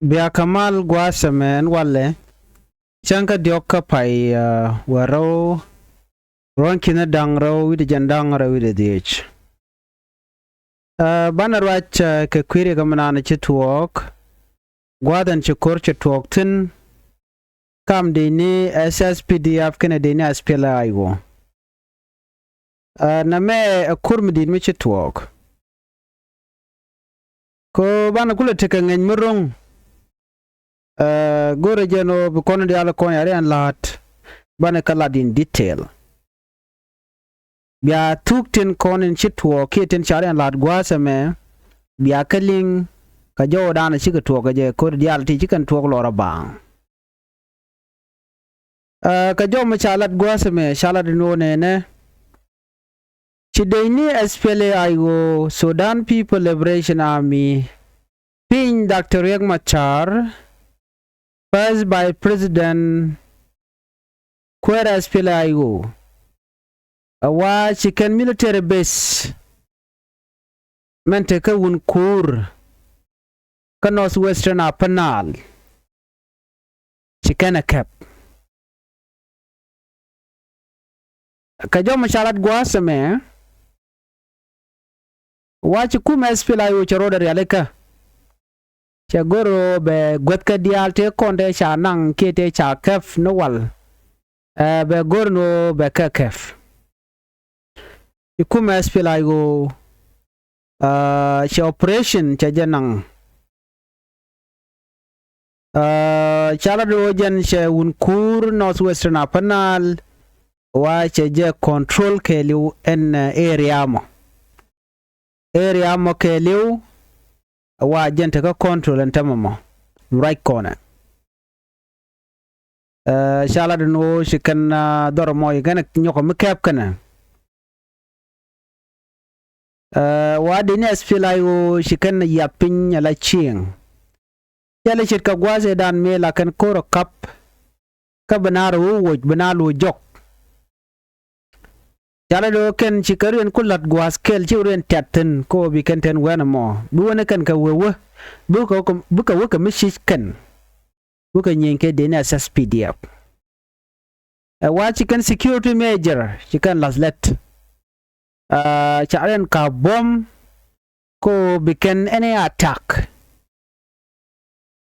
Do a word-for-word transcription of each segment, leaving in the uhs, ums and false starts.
Bia kɛ mal gua̱a̱th ɛmɛ ɛn walɛ. Cäŋ kä diɔ̱k kä pay, ah, wä rɛw, ruɔ̱n ki̱n da̱ŋ rɛw wi̱cdɛ jiɛn da̱ŋ rɛw wi̱cdɛ dhieec. Ah, banɛ ruac, ah, kɛ kui̱ riɛk ɛmɛ naan ci tuɔɔk. Gua̱a̱th ɛn ci ko̱r ci tuɔɔk thi̱n. Kam dec ni S S P D F kɛnɛ dec ni S P L A I O. Ah, nɛmɛ ɛ ko̱r mi di̱i̱t mi ci tuɔɔk. Kɛ banɛ kulɛ tekɛ ŋäc mi ro̱ŋ. Ah, go̱rɛ jɛn ɣöö bi kɔn diaal kɔn ya riɛn la̱a̱t. Banɛ kä lat in detail. Bia thuk tin kɔn in ci tuɔɔk kiɛ tin ca riɛn la̱a̱t gua̱a̱th ɛmɛ. Bia kä liŋ kɛ jɔwdan cikɛ tuɔɔk kɛ jɛ ko̱r diaal ti ci kɛn tuɔɔk lɔr a baaŋ. Ah, kɛ jɔw mi ca lat gua̱a̱th ɛmɛ ca lat in ɣöö nɛnɛ. Ci dec ni S P L A I O, Sudan People Liberation Army, piny Doctor Riek Machar, First Vice President, kuäär S P L A I O. A wa ci kɛn military base mɛn te kä wun kuur kä North Western Upper Nile. Ci kɛn ɛ kɛp. Kɛ jɔw mi ca lat gua̱a̱th ɛmɛ, wa ci kumɛ S P L A I O cɛ rɔɔdɛ rialikä. Cɛ go̱r ɣöö bɛ guäthkä diaal tëë kɔn tëë ca naŋ kiɛ tëë ca kɛp ni wal. Ɛ, bɛ go̱r ni ɣöö bɛ kɛ kɛp. Ci kumɛ S P L A I O, ah, cɛ operation cɛ jɛ naŋ. Ah, ca lat ɣöö jɛn cɛ wun kuur North Western Upper Nile, wa cɛ jɛ control kɛɛliw ɛn, eh, area mɔ. Area mɔ kɛɛliw, wa jɛn te kä control ɛn tämɛ mɔ. Ruac kɔnɛ. Eh, ca lat ɛn ɣöö ci kɛn, ah, dhɔr mɔ ci kɛn nyɔk mi kɛp kɛnɛ. Eh, wa dec ni S P L A I O ci kɛn yiath piny ala cieŋ. Cɛ lɛ ce̱tkɛ gua̱a̱th ëëdan mëë la kɛn ko̱r ɛ kap. Kä bi na rɛ wä woc bi na lo̱c jɔk. Ca lɛ do̱ kɛn ci kɛ riɛn ku la̱t gua̱a̱th kɛl ci riɛn tiat thi̱n kä ɣöö bi kɛn tɛn wɛn ɛmɔ. Bi wä ni kɛn kɛ wee wä. Bikɛ wä kɛ, bikɛ wä kɛ mi cic kɛn. Wä kɛ nyieeny kɛ dec ni S S P D F. Ɛ wa ci kɛn security major ci kɛn la̱th lät. Ah, ca riɛn ka buɔ̱m ko bi kɛn ɛn ɛ attack.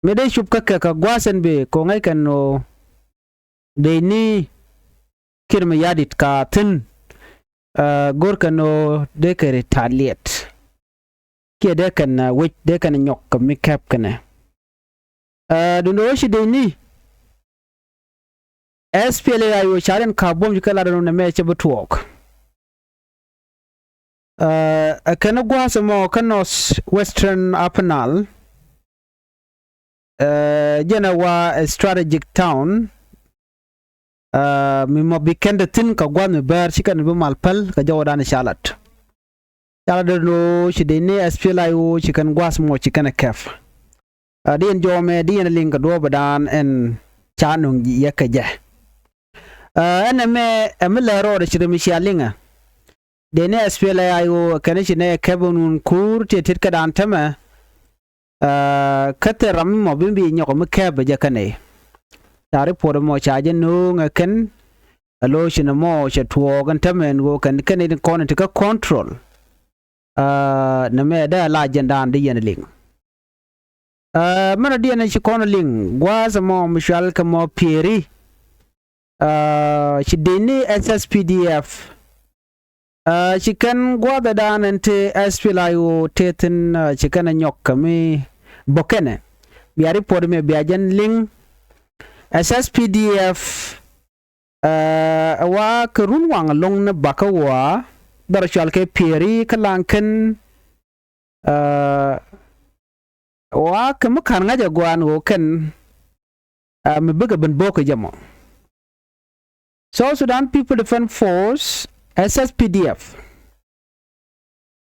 Mi dee cup kä kɛ kɛ gua̱a̱th ɛn bi ko ŋäc kɛn ɣöö dee ni Kiir Mayardit ka thi̱n, ah, go̱r kɛn ɣöö dee kɛ retaliate. Kiɛ dee kɛn, ah, wec dee kɛn nyɔk kɛ mi kɛp kɛnɛ. Ah, duundɛ ɣöö ci dee ni S P L A I O ca riɛn ka buɔ̱m ci kɛ lat ɛn ɣöö nɛmɛ cɛ bi tuɔɔk. Ah, ɛ kɛn gua̱a̱th ɛmɔ kä North Western Upper Nile. Ah, jɛn ɛ wa ɛ strategic town. Ah, mi mɔ bi kɛn te thi̱n kɛ gua̱a̱th mi bäär ci kɛn bi mal päl kɛ jɔwdan ca lat. Ca lat dee ni ɣöö ci dee ni S P L A I O ci kɛn gua̱a̱th mɔ ci kɛn ɛ kɛp. Ah, di yɛn jɔmɛ di yɛn liŋ kɛ duɔ̱ɔ̱p ɛ daan ɛn ca nuŋ yɛ kɛ jɛ. Ah, ɛn ɛmɛ ɛ mi lɛ rɔɔdɛ ci ri mi cia liŋɛ. Dee ni S P L A I O kɛn ci nɛ kɛp ɛn wun kuur ti tit kɛ daan tämɛ. Ah, kä thil ram mi mɔ bi bi nyɔk mi kɛp ɛ jɛ kɛn ɛ. Ca report mɔ ca jɛ no̱o̱ŋ ɛ kɛn. Ɛ lo̱c ci nɛ mɔ cɛ tuɔɔk ɛn tämɛ ɛn ɣöö kɛn kɛn in kɔn in ti kä control. Ah, nɛmɛ dee la jɛn daan di yɛn liŋ. Ah, mɛn a diɛn ci kɔn liŋ gua̱a̱th ɛmɔ mi cual kɛ mɔ Pieri. Ah, ci dec ni S S P D F. Ah, ci kɛn gua̱a̱th ɛ daan ɛn te S P L A I O te thi̱n, ah, ci kɛn ɛ nyɔk kɛ mi bä kɛnɛ. Bia report mɛ bia jɛn liŋ. S S P D F, ah, ɛ wa kɛ run waŋ lo̱ŋ ni bakä wa dhɔr cual kɛ Pieri kä Laŋkɛn. Ah, wa kɛ mi ka̱n ŋa̱c ɛ gua̱a̱n ɣöö kɛn, ah, mi bikɛ ben bo̱o̱k kɛ jɛ mɔ. South Sudan People Defense Force, S S P D F.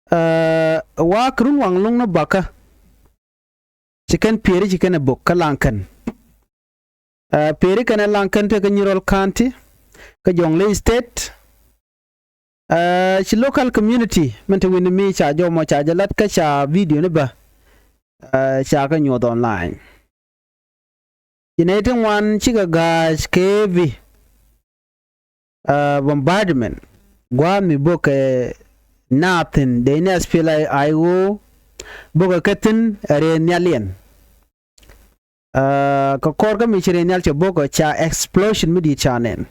Ah, wa kɛ run waŋ lo̱ŋ ni bakä. Ci kɛn Pieri ci kɛn ɛ bo̱k kä Laŋkɛn. Ah, Pieri kɛnɛ Laŋkɛn tekɛ Nyirol County kä Jonglei State. Ah, ci local community min te wi̱ni mi ca jɔw mɔ ca jɛ lat kä ca video ni bä. Ah, ca kä nyuɔth online. Ci nɛy ti ŋuan cikɛ ga̱a̱c kɛ heavy, uh, bombardment. Gua̱a̱th mi bok kɛ naath thi̱n dee ni S P L A I O bok kɛ kɛ thi̱n ɛ rëë nhial yɛn. Uh, kɛ kɔr kä mi ci rëë nhial cɛ bok kɛ ca explosion mi di̱i̱t ca nɛn.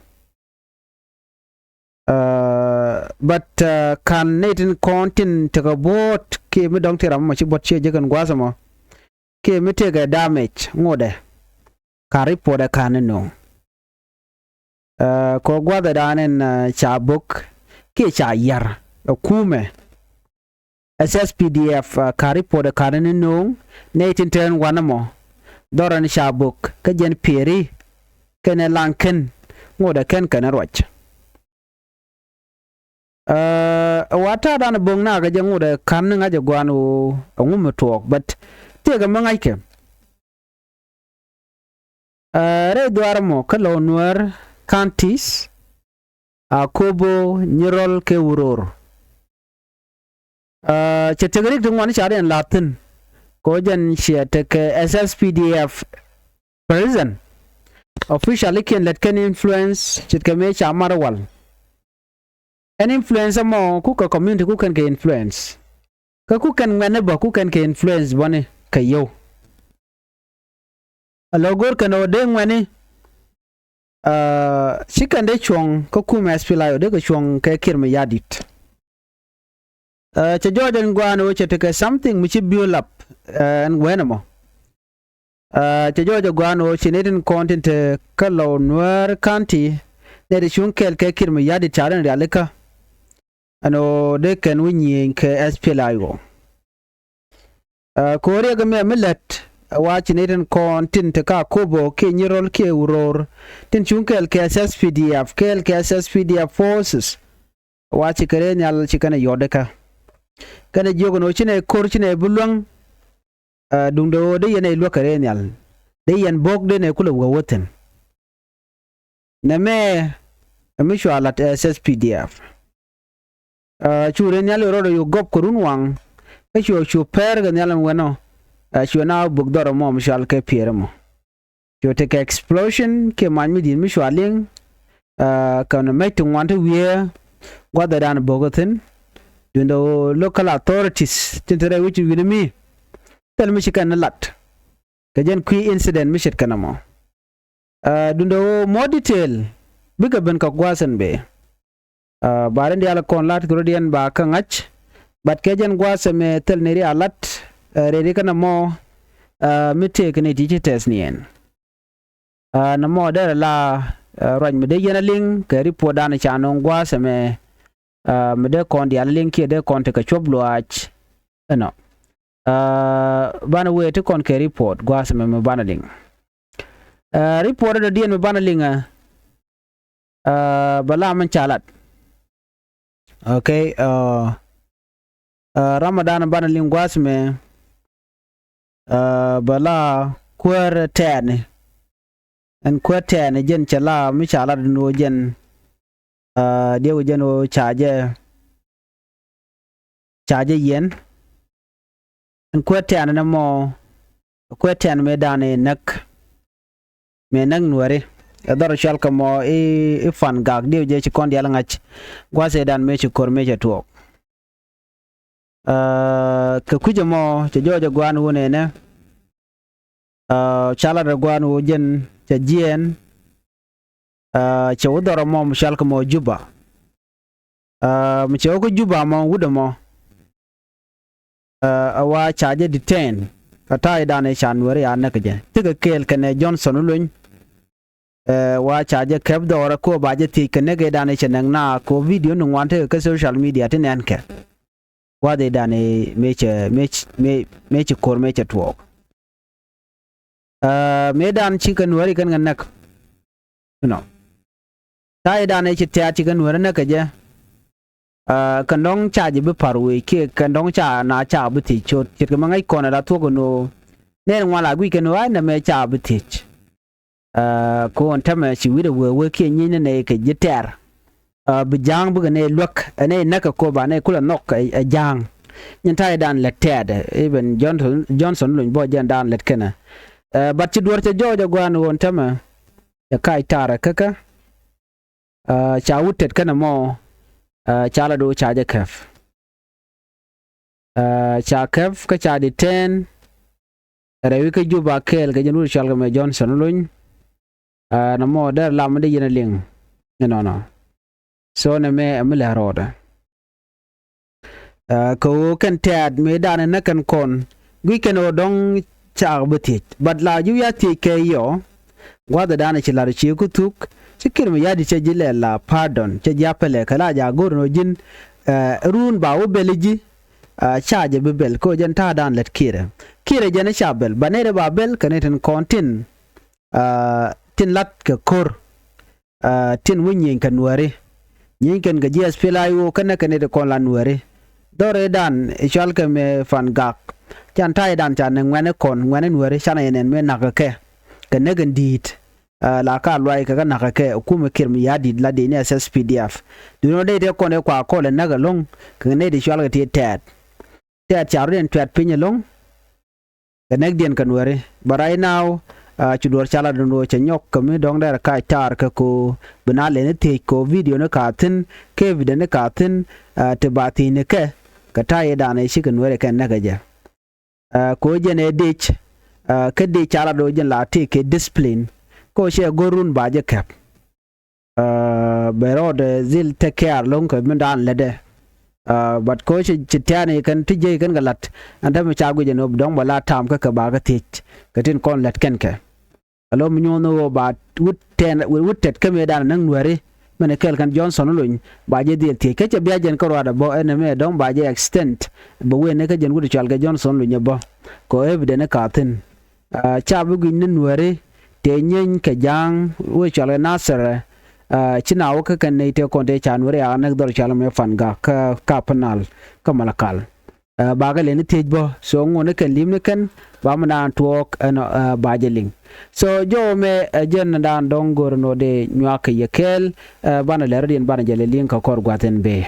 Uh, but, uh, ka̱n nɛy tin kɔn tin tekɛ buɔ̱ɔ̱t kiɛ mi dɔ̱ŋ ti ram mɔ ci buɔ̱t ciɛ jek kɛn gua̱a̱th ɛmɔ kiɛ mi tëëkɛ damage ŋotdɛ ka̱n report ɛ ka̱n ni no̱o̱ŋ. Uh, kɛ gua̱a̱th ɛ da̱a̱n ɛn, uh, ca bok kiɛ ca ya̱r ɛ kumɛ. S S P D F, uh, ka̱n report ɛ ka̱n ni no̱o̱ŋ nɛy tin te ɛn wanɛ mɔ dhɔrɛ ni ca bok kä jɛn pieri kɛnɛ laŋ kɛn ŋotdɛ kɛn kɛn ruac. Uh, wa ta̱a̱ da̱a̱n bo̱ŋ nakä jɛ ŋotdɛ ka̱n ni ŋa̱c ɛ gua̱a̱n ɣöö ɛŋu mi tuɔɔk, but tëëkɛ mi ŋa̱ckɛ. Uh, rɛy dhuaar mɔ kä Lou Nuer counties, Akobo, Nyirol kɛ Uror. Uh, cɛ tekɛ rik ti ŋuan ca riɛn la̱thi̱n. Kɛ ɣöö jɛn ciɛ tekɛ S S P D F president officially kiɛn lät kɛn influence ce̱tkɛ mëë ca mar wal. Ɛn influence ɛmɔ kukɛ community kukɛn kɛ influence. Kä kukɛn ŋuɛ̈tni bä kukɛn kɛ influence bäni kɛ yio̱w. Ɛ lo̱ go̱r kɛn ɣöö dee ŋuɛ̈tni, uh, ci kɛn dee cuɔ̱ŋ kä kumɛ S P L A I O, dee kɛ cuɔ̱ŋ kɛ Kiir Mayardit. Uh, cɛ jɔɔc ɛn gua̱a̱n ɣöö cɛ tekɛ something mi ci build up, uh, ɛn gua̱a̱n ɛmɔ. Uh, cɛ jɔɔc ɛ gua̱a̱n ɣöö ci nɛy tin kɔn tin te kä Lou Nuer county, nɛy ti cuŋ kɛɛl kɛ Kiir Mayardit ca rɛn rialikä. Ɛn ɣöö dee kɛn wi̱i̱ nyiëëny kɛ S P L A I O. Uh, kɛ ɣöö riɛk ɛmɛ mi lät, uh, wa ci nɛy tin kɔn tin te kä Akobo kiɛ Nyirol kiɛ Uror, tin cuŋ kɛɛl kɛ S S P D F, kɛɛl kɛ S S P D F forces. Wa ci kɛ rɛy nhial ci kɛn ɛ yɔt kä. Kɛn ɛ jiök ɛn ɣöö ci nɛy ko̱r, ci nɛy bi luäŋ. Uh, duundɛ ɣöö dee yɛn ɛ luäk kɛ rɛy nhial. Dee yɛn bo̱k dee nɛy kulɛ wä wä thi̱n. Nɛmɛ ɛ mi cua la̱t S S P D F. Uh, cu rɛy nhial rɔɔdɛ yo̱ gɔp kɛ run waŋ. Kä cuɛ cu pɛr kɛ nhial ɛn wɛnɔ. Uh, cuɛ na bök dhɔr ɛmɔ mi cɔal kɛ piɛɛr ɛmɔ. Cuɛ tekɛ explosion kiɛ mac mi di̱i̱t mi cua liŋ. Uh, kɛn mɛc ti ŋuan ti wiee gua̱thɛ dan bo̱k ɛ thi̱n. Duundɛ ɣöö local authorities tin te rɛy wi̱c wi̱n mi thil mi ci kɛn ni lat kɛ jɛn kui̱ incident mi ce̱tkɛ nɔmɔ. Uh, duundɛ ɣöö more detail bikɛ ben kɛ gua̱a̱th ɛn bëë. Uh, ba rin diaal kɔn lat kɛ rɔ̱diɛn ba kä ŋa̱c. But kɛ jɛn gua̱a̱th ɛmɛ thil ni ri a lat, uh, rɛy ri kɛn ɛmɔ, uh, mi tëëk ni ti ci tɛth ni ɛn. Uh, nɔmɔ derɛ la, uh, ruac mi dee yɛn a liŋ kɛ report dan ca nɔŋ gua̱a̱th ɛmɛ, uh, mi dee kɔn diaal a liŋ kiɛ dee kɔn tekɛ cuɔp luaac. Ɛnɔ. Uh, banɛ wee ti kɔn kɛ report gua̱a̱th ɛmɛ mi banɛ liŋ. Uh, report dɔ̱diɛn mi banɛ liŋ, uh, uh, bɛ la min ca lat. Okay, uh, uh, Ramadan banɛ liŋ gua̱a̱th ɛmɛ, uh, bɛ la kuäär tɛɛni. Ɛn kuäär tɛɛni jɛn cɛ la mi ca lat ni ɣöö jɛn, uh, diɛw jɛn ɣöö ca jɛ ca jɛ yɛn. Ɛn kuäär tɛɛn ɛn ɛmɔ, kuäär tɛɛn mëë dan ɛ näk, mëë näk Nuääri. Ɛ dhɔr cɔal kɛ mɔ i̱, i̱ Pan Gak, diɛw jɛ ci kɔn diaal ŋa̱c gua̱a̱th ëëdan mëë ci ko̱r mëë cɛ tuɔɔk. Uh, kɛ kui̱c ɛmɔ cɛ jɔɔc ɛ gua̱a̱n wun ɛnɛ. Uh, ca lat ɛ gua̱a̱n wun jɛn cɛ jiɛɛn. Uh, cɛ wä dhɔr ɛmɔ mi cɔal kɛ mɔ Juba. Uh, mi cɛ wä kä Juba mɔ wut ɛmɔ. Uh, a wa ca jɛ detain. Kɛ ta̱a̱ i̱ dan i̱ ca Nuääri a näk jɛ. Thikɛ kɛɛl kɛnɛ Johnson Olony. Uh, wa ca jɛ kɛp dhɔrɛ ko ba jɛ thiec kɛ näk i̱ dan i̱ cɛ näk na ko video ni ŋuan tekɛ kä social media ti nɛn kɛ. Gua̱th i̱ dan i̱ mëë cɛ, mëë, mëë, mëë ci ko̱r mëë cɛ tuɔɔk. Uh, mëë dan cikɛ Nuääri kɛn kɛ näk. You know. Ta̱a̱ i̱ dan i̱ ci tɛ̈t cikɛ Nuääri näk kɛ jɛ. Uh, kɛn dɔ̱ŋ ca ji̱ bi pa̱r wec kiɛ kɛn dɔ̱ŋ ca na ca bi thiec cot. Ce̱tkɛ mi ŋäc kɔn ɛ la thuɔ̱k ɛn ɣöö nɛn ŋuan la guic kɛn ɣöö a nɛmɛ ca bi thiec. Uh, kɔn täämɛ ci wi̱cdɛ wee wee kiɛ nyiecni nɛy kɛ ji̱ tɛ̈r. Uh, bi ja̱a̱ŋ bikɛ nɛy luäk ɛ nɛy näk kɛ kop a nɛy kulɛ nhɔk ɛ, ɛ ja̱a̱ŋ. Nyin ta̱a̱ i̱ dan lät tɛ̈t ɛ, even Johnson, Johnson Olony bä jɛn dan lät kɛnɛ. Ɛ, but ci duɔ̱r cɛ jɔɔc ɛ gua̱a̱n ɣöö ɛn täämɛ cɛ kac taarɛ kä kä. Ɛ, ca wut tet kɛnɛ mɔ, ɛ, ca la do̱ ca jɛ kɛp. Ɛ, ca kɛp kä ca detain. Rɛy wi̱c kä Juba kɛɛl kɛ jɛn wut cɔal kɛ mɛ Johnson Olony. Ɛ, nɔmɔ dee lam mi dee yɛn a liŋ inɔnɔ. So nɛmɛ ɛ mi lɛ rɔɔdɛ. Ɛ, kɛ ɣöö kɛn tɛ̈t mëëdan ɛ näk kɛn kɔn guic kɛn ɣöö dɔ̱ŋ cakɛ bi thiec. But la ji̱ wi̱i̱ a thiec kɛ yɔ gua̱thdan ɛ ci la̱r ci ku thuk. Ci Kiir Mayardit cɛ ji̱ lɛ la pardon, cɛ ji̱ a pɛlɛ kɛ la ja̱ go̱r ɛn ɣöö ji̱n, ɛ, run ba wä bɛl ji̱. Ɛ, ca jɛ bi bɛl kɛ ɣöö jɛn ta̱a̱dan lät Kiir ɛ. Kiir ɛ jɛn ɛ ca bɛl ba nɛy rɛ ba bɛl kɛ nɛy tin kɔn tin, ɛ, tin la̱t kɛ ko̱r. Ɛ, tin wä nyieny kɛ Nuääri. Nyieny kɛn kɛ ji̱ SPLA-IO kɛnɛ kɛ nɛy ti kɔn la Nuääri. Dhɔr ëëdan ɛ cɔal kɛ mɛ Pan Gak. Can ta̱a̱ ëëdan ca nɛ ŋuɛ̈ni kɔn, ŋuɛ̈ni Nuääri canɛ yɛn ɛn mëë na̱k kɛ kɛ. Kɛ näk ɛn di̱i̱t. Ɛ, la ka luay kɛ kä na̱k kɛ kɛ kumɛ Kiir Mayardit la dee ni SSPDF. Duundɛ dee tëë kɔn ëë kua kɔl ɛ näk ɛlɔ̱ŋ kɛ nɛy ti cɔal kɛ ti tɛ̈t. Tɛ̈t ca rɔ̱diɛn tuɛt piny ɛlɔ̱ŋ. Kɛ näkdiɛn kɛ Nuääri. But right now, ɛ, ci duɔ̱ɔ̱r ca la duundɛ cɛ nyɔk kɛ mi dɔ̱ŋ dɛr kac taar kɛ ko bi na lɛni thiec ko video ni ka thi̱n, kɛ evidence ni ka thi̱n, ɛ, ti ba thiec ni kɛ, kɛ ta̱a̱ ëëdan ɛ cikɛ Nuääri kɛn näk ɛ jɛ. Ɛ, ko jɛn ɛ dec, ɛ, kä dec ca la do̱ jɛn la tëë kɛ discipline. Ko cɛ go̱r run ba jɛ kɛp. Ɛ, bɛ rɔɔdɛ dhil take care lo̱ŋ kɛ mindan lätdɛ. Ɛ, but ko ci, ci tɛ̈ni kɛn ti jiɛc kɛn kɛ la̱t. Ɛn täämɛ ca guic ɛn ɣöö dɔ̱ŋ bɛ la ta̱a̱m kä kɛ ba kɛ thiec kɛ tin kɔn lät kɛn kɛ. Alo mi nyuɔ̱n ɣöö ba wut tɛn, wut tet kä mëëdan näk Nuääri. Mɛn kɛɛl kɛn Johnson Olony ba jɛ dhil thiec kä cɛ bia jɛn kä ruaadɛ bä ɛn ɛmɛ dɔ̱ŋ ba jɛ extend. Bɛ wen ni kä jɛn wut cɔal kɛ Johnson Olony ɛ bä kɛ evidence ni ka thi̱n. Ɛ, ca bi guic ni Nuääri tëë nyieny kɛ ja̱a̱ŋ wee cɔal kɛ Nasir. Ɛ, ci na wä kä kɛn nɛy tëë kɔn tëë ca Nuääri a näk dhɔr cɔal mɛ Pan Gak kä Upper Nile kä Malakal. Ɛ, bakɛ lɛni thiec bä. So ŋuɔ̱t ni kɛn li̱m ni kɛn ba mi naan tuɔɔk ɛn, ɛ, ba jɛ liŋ. So jɔw mɛ, ɛ, jɛn dan dɔ̱ŋ go̱r nɔ dee nyuak kɛ yɛ kɛɛl, ɛ, banɛ lɛr rɔ̱diɛn banɛ jɛ lɛ liŋ kɛ kɔr gua̱th ɛn bëë.